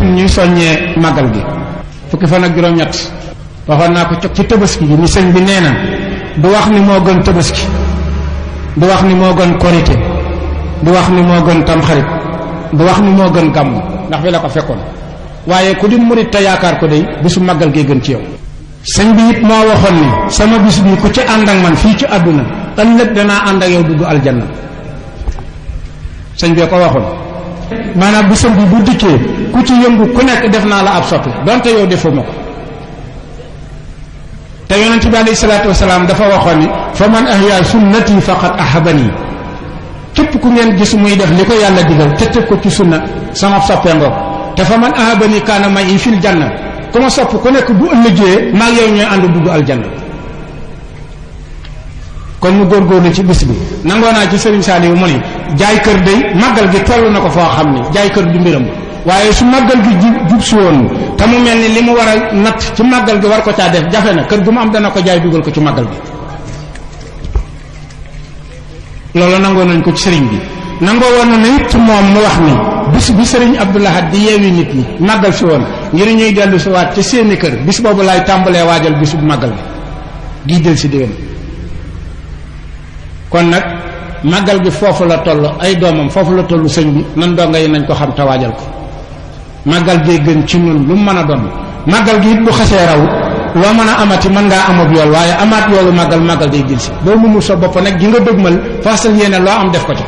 ñuy soññee màggal gi fukki fan ak juróom-ñett waxoon naa ko ci tabaski bi ni sëñ bi nee na du wax ni moo gën tabaski du wax ni moo gën korité du wax ni moo gën tamxarit du wax ni moo gën gàmmu ndax fi la ko fekkoon waaye ku di murit te yaakaar ko day bisu màggal gee gën ci yow. sëñ bi it moo waxoon ni sama bis bi ku ci ànd ak man fii ci àdduna ëllëg danaa ànd ak yow dugg aljanna sëñ bee ko waxoon. maanaam bisam bi bu dikkee ku ci yëngu ku nekk def naa la ab soppi donte yow defuma ko te yonent bi alayhi salaatu wasalaam dafa waxoon ni fa man ahya sunnati faqad ahabani képp ku ngeen gis muy def li ko yàlla digal te teg ko ci sunna sama soppee ngoog te fa man ahabani kaana ma'i fil janna ku ma sopp ku nekk bu ëllëgee maag yow ñooy ànd dugg aljanna. kon mu góorgóorlu ci bis bi nangoo naa ci Serigne Saliou mu ni jaay kër day màggal gi toll na ko foo xam ni jaay kër du mbiram waaye su màggal gi jub si woon te mu mel ni li mu war a natt ci màggal gi war ko caa def jafe na kër gu mu am dana ko jaay dugal ko ci màggal gi. loolu nangoo nañ ko ci Serigne bi nangoo woon na it moom mu wax ni bis bi Serigne Abdou Lahad di yeewi nit ñi màggal si woon ngir ñuy dellu si waat ci seeni kër bis boobu laay tàmbalee waajal bisu màggal gi gii del si déwén. kon nag màggal gi foofu la toll ay doomam foofu la toll sëñ bi nan donga yi nañ ko xam te waajal ko màggal gee gën ci ñun lu mu mën a doon màggal gi it bu xasee raw loo mën a amati mën ngaa amab yool waaye amaat yoolu màggal day jël si boo mumul sa bopp nag gi nga dëgmal fasal yéene loo am def ko ci.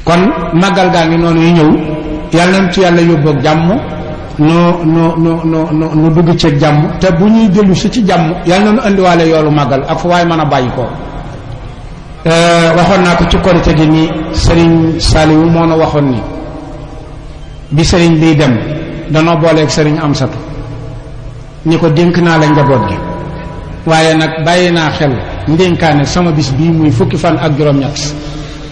kon màggal gaa ngi noonu yu ñëw yàlla nañ ci yàlla yóbboog jàmm nu dugg ci jàmm te bu ñuy dellu si ci jàmm yàlla na nu indiwaale yoolu màggal ak fu waaye mën a bàyyi ko. waxoon naa ko ci korite gi ni Serigne Saliou moo na waxoon ni bi Serigne biy dem danoo booleeg Serigne Amsatu ni ko dénk naa la njaboot gi waaye nag bàyyi naa xel ndénkaane sama bis bii muy fukki fan ak juróom-ñett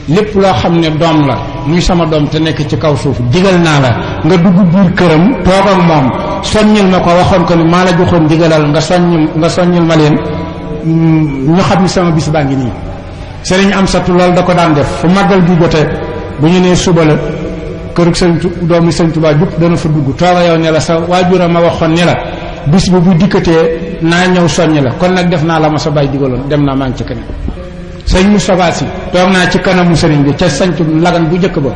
lépp loo xam ne doom la muy sama doom te nekk ci kaw suuf digal naa la nga dugg biir këram toog ak moom soññil ma ko waxoon ko ni maa la joxoon digalal nga soññil ma leen ñu xam ni sama bis baa ngi nii. Sëriñ Amsatu loolu da ko daan def fu màggal gi jotee bu ñu nee suba la kërug doomi Sëriñ Tuubaa jëpp dana fa dugg tooga yow ne la sa waajura ma waxoon ni la bis bi bu dikkatee naa ñëw soññ la kon nag def naa la ma sa bàyyi digaloon dem naa maa ngi ci keneen. sëñ Moustapha Sy toog naa ci kanamu sëriñ bi ca sañtu lagan bu njëkk ba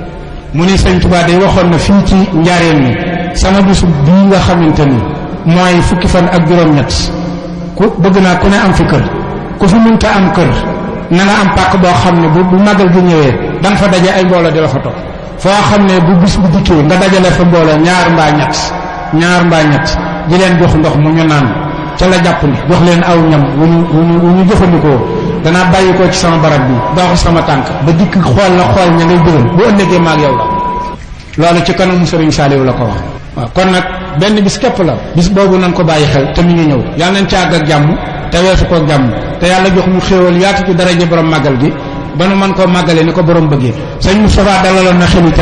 mu ni Sëriñ Tuubaa day waxoon na fii ci njaareem ni sama bisu bii nga xamante ni mooy fukki fan ak juróom-ñett ku bëgg naa ku ne am fi kër ku fi mënta am kër na nga am pàkk boo xam ne bu màggal gi ñëwee da nga fa daje ay mbooloo di la fa toog foo xam ne bu bis bu dikkee nga dajale fa mbooloo ñaar mbaa ñett di leen jox ndox mu ñu naan ca la jàpp ni jox leen aw ñam wu ñu jëfandikoo danaa bàyyi ko ci sama barab bi dox sama tànk ba dikk xool la xool ña ngay dëgal bu ëllëgee maag yow la loolu ci kanamu Sëriñ Saliou la ko wax. waaw kon nag benn bis képp la bis boobu nañ ko bàyyi xel te mi ngi ñëw yàlla nañ ci àgg ak jàmm te weesu ko jàmm te yàlla jox ñu xéewal yaatu ci daraje borom màggal gi ba nu mën koo màggale ni ko borom bëggee. sëñ Moustapha dalaloon na xel